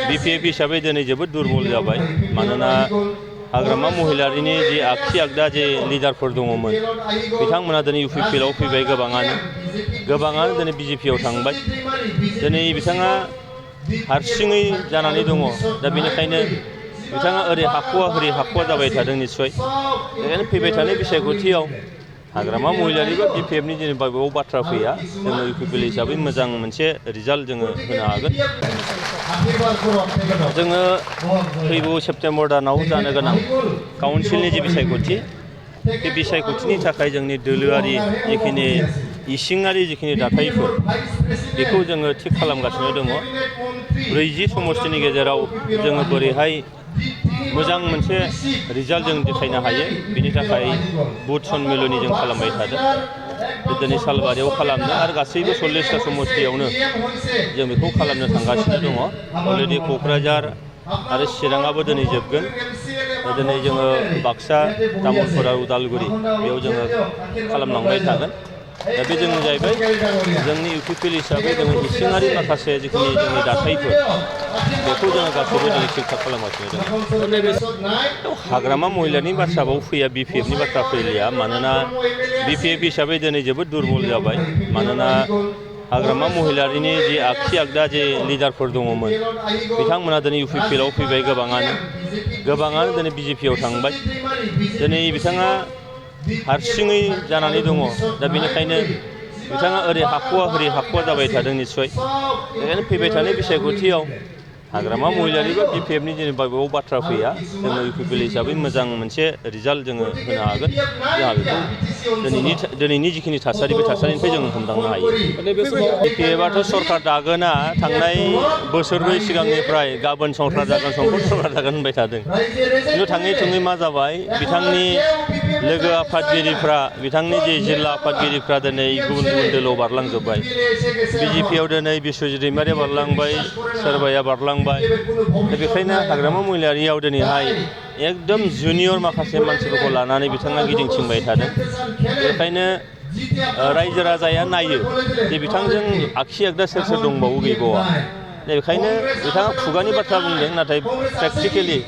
BPF हिसाबै दिनै जोबोद दुरबल जाबाय मानोना हाग्रामा महिलारिनि जि आगसि आगदा जे लिडारफोर दङमोन बिथांमोना दिनै UPPआव फैबाय गोबाङानो दिनै BJPआव थांबाय दिनै बिथाङा हारसिङै जानानै दङ दा बेनिखायनो बिथाङा ओरै हाखुवा जाबाय थादों निस्सय बेखायनो फैबाय थानाय बिसायख'थियाव हाग्रामा महिलारि बा BPFनि जेनेबा बेयाव बाथ्रा फैया जोङो UPPL हिसाबै मोजां मोनसे रिजाल्ट जोङो होनो हागोन जोङो फैगौ सेप्तेम्बर दानाव जानो गोनां काउन्सिलनि जि बिसायख'थि बे बिसायख'थिनि थाखाय जोंनि दोलोआरि जिखिनि इसिङारि जिखिनि दाथायफोर बेखौ जोङो थिग खालामगासिनो दङ 40 समष्टिनि गेजेराव जोङो बोरैहाय मोजां मोनसे रिजाल्ट जों देखायनो हायो बिनि थाखाय बुथ सनमिलनि जों खालामबाय थादों दिनै सालबारियाव खालामदों आरो गासैबो 40टा समष्टियावनो जों बेखौ खालामनो थांगासिनो दङ अलरेडि क'क्राझार आरो चिराङाबो दिनै जोबगोन दिनै जोङो बाक्सा तामुलपुर उदालगुरि बेयाव जोङो खालामलांबाय थागोन दा बे जों जाहैबाय जोंनि UPPL हिसाबै जोङो इसिङारि माखासे जिखिनि जोंनि दाथायफोर बेखौ जोङो गासैबो दिनै थिग थाक खालामगासिनो दं हाग्रामा महिलानि बाथ्राबाव फैया BPFनि बाथ्रा फैलिया मानोना BPF हिसाबै दिनै जोबोद दुरबल जाबाय मानोना हाग्रामा महिलारिनि जि आगसि आगदा जे लिडारफोर दङमोन बिथांमोना दिनै UPPआव फैबाय गोबाङानो दिनै BJPआव थांबाय दिनै बिथाङा हारसिङै जानानै दङ दा बेनिखायनो बिथाङा ओरै हाखुवा जाबाय थादों निस्सय बेखायनो फैबाय थानाय बिसायख'थियाव हाग्रामा महिलारि बा BPFनि जेनेबा बेयाव बाथ्रा फैया जोङो UPPL हिसाबै मोजां मोनसे रिजाल्ट जोङो होनो हागोन जोंहा बेखौ दिनैनि जिखिनि थासारि बे थासारिनिफ्राय जों हमदांनो हायो BPFआथ' सरकार दागोना थांनाय बोसोरब्रै सिगांनिफ्राय गाबोन सरकार जागोन होनबाय थादों खिन्थु थाङै थुङै मा जाबाय बिथांनि लोगो आफादगिरिफ्रा बिथांनि जे जिल्ला आफादगिरिफ्रा दिनै गुबुन दोलोआव बारलांजोब्बाय BJPआव दिनै बिस्वजित दैमारिया बारलांबाय सोरबाया बारलांबाय दा बेखायनो हाग्रामा महिलारियाव दिनैहाय एकदम जुनियर माखासे मानसिफोरखौ लानानै बिथाङा गिदिंथिंबाय थादों बेखायनो रायजो राजाया नायो जे बिथांजों आगसि आगदा सोर दंबावो गैबावा दा बेखायनो बिथाङा खुगानि बाथ्रा बुंदों नाथाय प्रेक्टिकेलि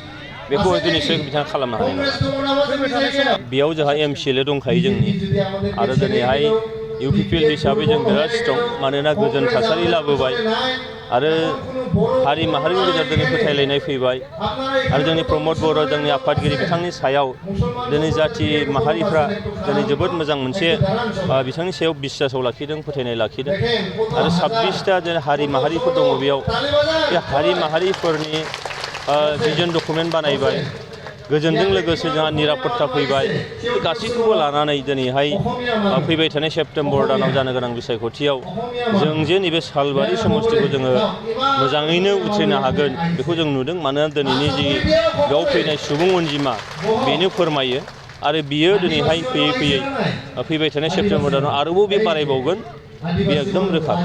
बेखौ निस्सय बिथाङा खालामनो हानाय नङा बेयाव जोंहा MCLA दंखायो जोंनि आरो दिनैहाय UPPL हिसाबै जों बिराद स्ट्रं मानोना गोजोन थासारि लाबोबाय आरो हारि माहारिनि गेजेराव दिनै फोथायलायनाय फैबाय आरो जोंनि प्रमद बर' जोंनि आफादगिरि बिथांनि सायाव दिनै जाथि माहारिफ्रा दिनै जोबोद मोजां मोनसे बिथांनि सायाव बिश्वासाव लाखिदों फोथायनाय लाखिदों आरो 26टा दिनै हारि माहारिफोर दङ बेयाव बे हारि माहारिफोरनि भिजन डकुमेन्ट बानायबाय गोजोनजों लोगोसे जोंहा निरापत्ता फैबाय गासैखौबो लानानै दिनैहाय फैबाय थानाय सेप्तेम्बर दानाव जानो गोनां बिसायख'थियाव जों जे नैबे सालबारि समष्टिखौ जोङो मोजाङैनो उथ्रिनो हागोन बेखौ जों नुदों मानोना दिनैनि जि बेयाव फैनाय सुबुं अनजिमा बेनो फोरमायो आरो बियो दिनैहाय फैबाय थानाय सेप्तेम्बर दानाव आरोबाव बे बारायबावगोन बे एकदम रोखा